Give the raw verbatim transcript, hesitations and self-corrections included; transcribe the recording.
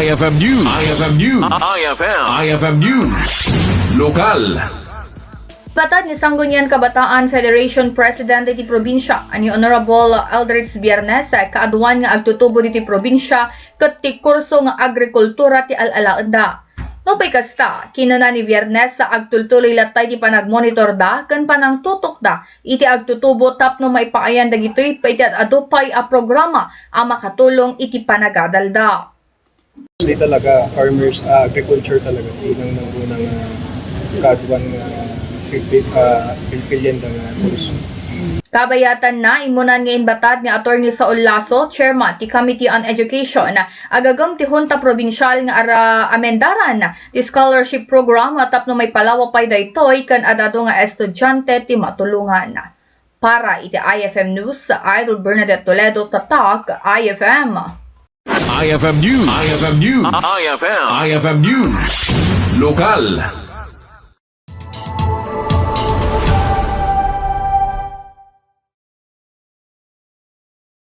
I F M News. I F M News. I F M. I F M News. Lokal. Batad ni Sangguniang Kabataan Federation President iti probinsia, ni Honorable Eldritz Biernes, kaaduan nga agtutubo diti probinsia ket ti kurso nga agrikultura ti al-alaenda. Nupay kasta, kinuna ni Biernes, agtultuloy latta iti panagmonitorda ken panangtutokda iti agtutubo tapno maipaayan dagitoy iti ad-adu pay a programa a makatulong iti panagadalda. Di talaga farmers, ah, agriculture talaga, di nang nangguna nga kaaduan nga pil-, ah, pilpilian da nga kurso. Kabayatanna, immunan nga imbatad ni Attorney Saul Lasso, Chairman ti Committee on Education, agagum ti Hunta Probinsial nga ara amendaran ti scholarship program tapno maipalawa pay daytoy ken ad-adu nga estudiante ti matulongan. Para iti I F M News, Idol Bernadette Toledo, Tatak, I F M. I F M News. I F M News. I F M. I F M News. Lokal.